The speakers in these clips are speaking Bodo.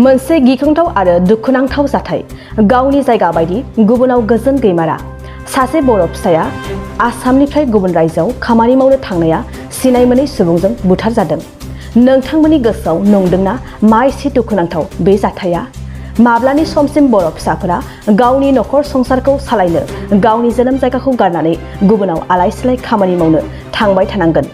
मोनसे गिख्रंथाव आरो दुखुनांथाव जाथाय गावनि जायगा बायदि गुबुनाव गोजोन गैमारा सासे बर' फिसाया आसामनिफ्राय गुबुन रायजोआव खामानि मावनो थांनाया सिनाय मोनै सुबुंजों बुथारजादों। नोंथांमोननि गोसोआव नंदोंना मा एसे दुखुनांथाव बे जाथाया? माब्लानि समसिम बर' फिसाफोरा गावनि नखर संसारखौ सालायनो गावनि जोनोम जायगाखौ गारनानै गुबुनाव आलाय सिलाय खामानि मावनो थांबाय थानांगोन?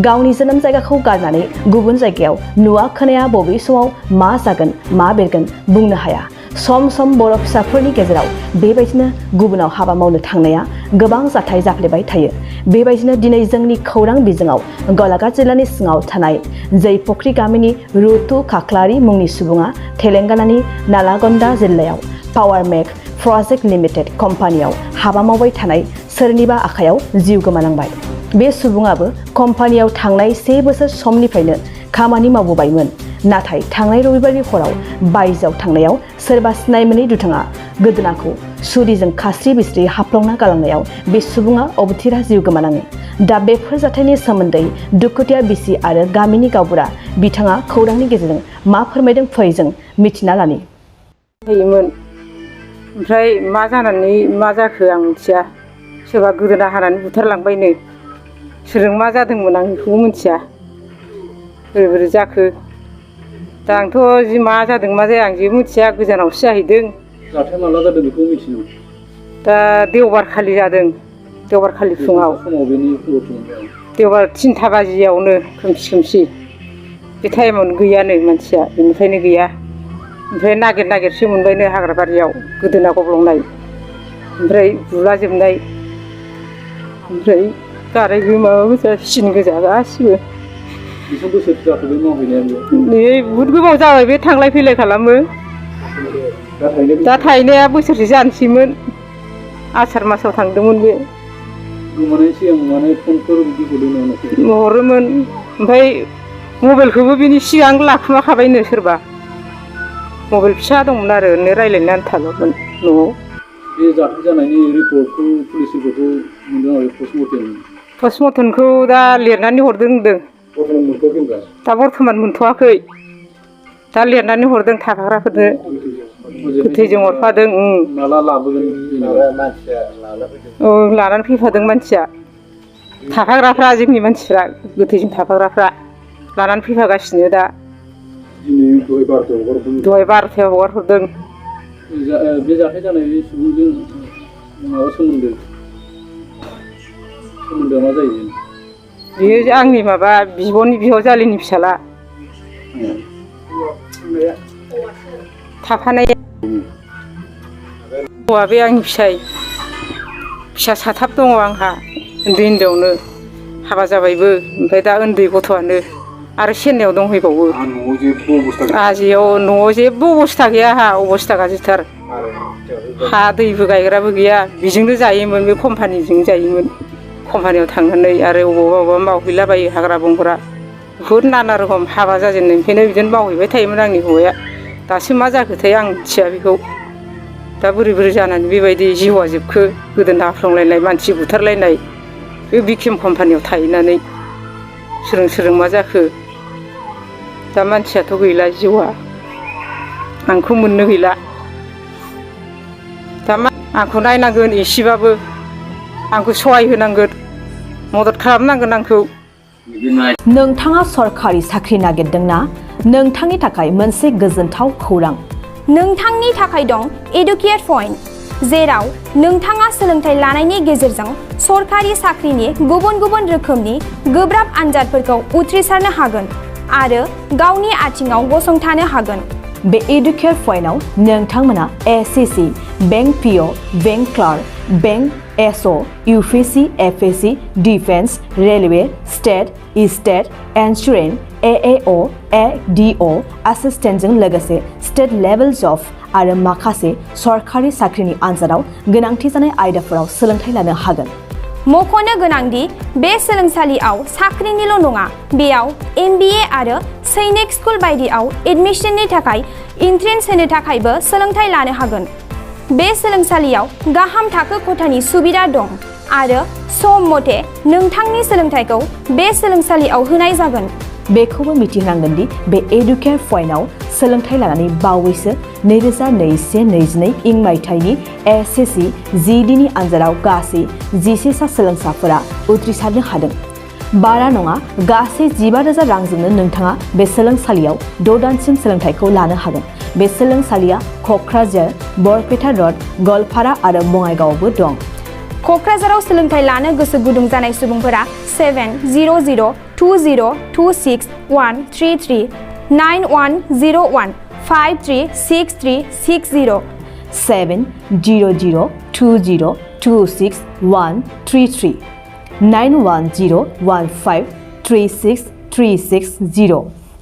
गावनि जोनोम जायगाखौ गारनानै गुबुन जायगायाव नुवा खोनाया बबे समाव मा जागोन मा बेरगोन बुंनो हाया। सम सम बर' फिसाफोरनि गेजेराव बेबायदिनो गुबुनाव हाबा मावनो थांनाया गोबां जाथाय जाफ्लेबाय थायो। बेबायदिनो दिनै जोंनि खौरां बिजोङाव गलाघाट जिल्लानि सिङाव थानाय जैफख्रि गामिनि रुतु खाख्लारि मुंनि सुबुङा तेलेंगानानि नालागन्डा जिल्लायाव पावार मेक प्रजेक्ट लिमिटेड कम्पानियाव हाबा मावबाय थानाय सोरनिबा आखायाव जिउ गोमानांबाय। बे सुबुङाबो कम्पानियाव थांनाय 1 बोसोर समनिफ्रायनो खामानि मावबोबायमोन। नाथाय थांनाय रबिबारनि हराव बायजोआव थांनायाव सोरबा सिनाय मोनै दुथाङा गोदोनाखौ सुरिजों खास्रि बिस्रि हाफ्लंना गालांनायाव बे सुबुङा अबथिरा जिउ गोमानाङो। दा बेफोर जाथायनि सोमोन्दै दुखुथिया बिसि आरो गामिनि गावबुरा बिथाङा खौरांनि गेजेरजों मा फोरमायदों फै जों मिथिना लानि। ओमफ्राय मा जानानै मा जाखो आं मिथिया। सोरबा गोदोना हानानै बुथारलांबायनो। सोरजों मा जादोंमोन आं बेखौबो मिथिया। बोरै बोरै जाखो दा आंथ' जि मा जादों मा जाया आं जेबो मिथिया। गोजानावसो जाहैदों। जाथाया माला जादों बेखौ मिथियो? दा देवबारखालि जादों। देवबारखालि फुङाव देवबार 3टा बाजियावनो खोमसि खोमसि बे टाइमावनो गैयानो मानसिया। बेनिफ्रायनो गैया। ओमफ्राय नागिर नागिरसो मोनबायनो हाग्रा बारियाव गोदोना गब्लंनाय ओमफ्राय बुलाजोबनाय ओमफ्राय गाराय माबा गोजा सिन गोजा गासिबो। बेसेबां बोसोरसो जाखो बे मावहैनाया? नै बुहुद गोबाव जाबाय बे थांलाय फैलाय खालामो। दा थाहैनाया बोसोरसे जानोसैमोन। आसार मासाव थांदोंमोन बे। गोमानायनि सिगां माने फनफोर बिदि हरदोंमोन? हरोमोन। ओमफ्राय मबाइलखौबो बिनि सिगां लाखुमाखाबायनो सोरबा। मबाइल फिसा दंमोन आरो ओरैनो रायज्लायनो आन्थाल'मोन न'आव। बे जाथाय जानायनि रिपर्टखौ पुलिस रिपर्टखौ मोनदों आरो पस्टमर्टेम? पस्टमर्टेमखौ दा लिरनानै हरदों होनदों। बर्थमान मोनथ'वाखै होनबा? दा बर्थमान मोनथ'वाखै। दा लिरनानै हरदों थाफाग्राफोरनो। गोथैजों हरफादों। माला लाबोगोन मानसिया? लानानै फैफादों मानसिया। थाफाग्राफ्रा जोंनि मानसिफ्रा गोथैजों थाफाग्राफ्रा लानानै फैफागासिनो दा। दहाय 12टायाव हगार हरदों। बे जाथाय जानाय सुबुंजों माबा सोमोन्दोआ मा जायो? बेयो आंनि माबा बिब'नि बिहावजालिनि फिसाला। थाफानाया हौवा बे आंनि फिसा साथाम दङ आंहा। उन्दै उन्दैयावनो हाबा जाबायबो। ओमफ्राय दा उन्दै गथ'आनो आरो चेन्नाइयाव दंहैबावो। न'आव जेबो अबस्था गैया। आंहा अबस्था गाज्रिथार। हा दैबो गायग्राबो गैया। बेजोंनो जायोमोन। बे कम्पानिजोंनो जायोमोन। कम्पानियाव थांनानै आरो अबावबा मावहैलाबायो हाग्रा बंग्रा बुहुद नाना रखम। हाबा जाजेननायनिफ्रायनो बिदिनो मावहैबाय थायोमोन आंनि हौवाया। दासो मा जाखोथाय आं मिथिया बेखौ। दा बोरै बोरै जानानै बेबायदि जिउआ जोबखो? गोदोना हाफ्लंलायनाय मानसि बुथारलायनाय बे बिकिम कम्पानियाव थाहैनानै सोरजों मा जाखो? दा मानसियाथ' गैला जिउआ। आंखौ मोननो गैला। दा आंखौ नायनांगोन एसेबाबो। आंखौ सहाय होनांगोन। मदद खालामनांगोन आंखौ। नोंथाङा सरखारि साख्रि नागिरदोंना? नोंथांनि थाखाय मोनसे गोजोनथाव खौरां। नोंथांनि थाखाय दं एडुकेट पइन्ट, जेराव नोंथाङा सोलोंथाइ लानायनि गेजेरजों सरखारि साख्रिनि गुबुन गुबुन रोखोमनि गोब्राब आनजादफोरखौ उथ्रिसारनो हागोन आरो गावनि आथिङाव गसंथानो हागोन। बे एडुकेट पइन्टआव नोंथांमोना SSC, bank PO, bank clerk, bank SO, UPSC, FSC, defence, railway, state insurance, AAO, ADO एसिस्टेन्टजों लोगोसे स्टेट लेभेल जब आरो माखासे सरखारि साख्रिनि आनजादाव गोनांथि जानाय आयदाफोराव सोलोंथाइ लानो हागोन। मख'नो गोनांदि बे सोलोंसालियाव साख्रिनिल' नङा, बेयाव MBA आरो सैनिक स्कुल बायदियाव एडमिसननि थाखाय एन्ट्रेन्स होनो थाखायबो सोलोंथाइ लानो हागोन। बे सोलोंसालियाव गाहाम थाखो खथानि सुबिदा दं आरो सम मथे नोंथांनि सोलोंथाइखौ बे सोलोंसालियाव होनाय जागोन। बेखौबो मिथिहोनांगोन दि बे एडुकेट पइन्टआव सोलोंथाइ लानानै बावैसो 2021-22 इं मायथाइनि SSC GDनि आनजादाव गासै 11 सा सोलोंसाफोरा उथ्रिसारनो हादों। बारा नङा गासै 15,000 रांजोंनो नोंथाङा बे सोलोंसालियाव 6 दानसिम सोलोंथाइखौ लानो हागोन। बे सोलोंसालिया क'क्राझार, बरपेटा र'ड, गवालपारा आरो बङाइगावआवबो दं। क'क्राझाराव सोलोंथाइ लानो गोसो गुदुं जानाय सुबुंफोरा 700262133 9101 536360 70020262133 9101536360